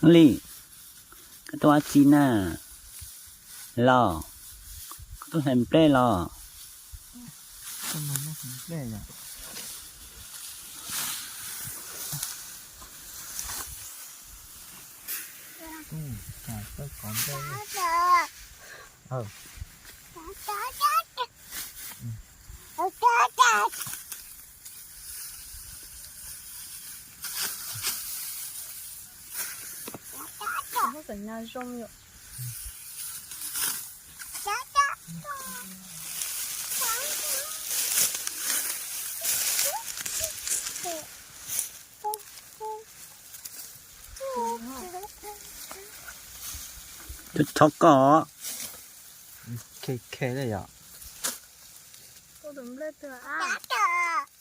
Li, koj tuaj ua tsi na? Los, koj tuaj hlais nplej los? Tseem nyas zoo yom. Chob chob koj. Khe khe li yom. Koj tus nplej twg a?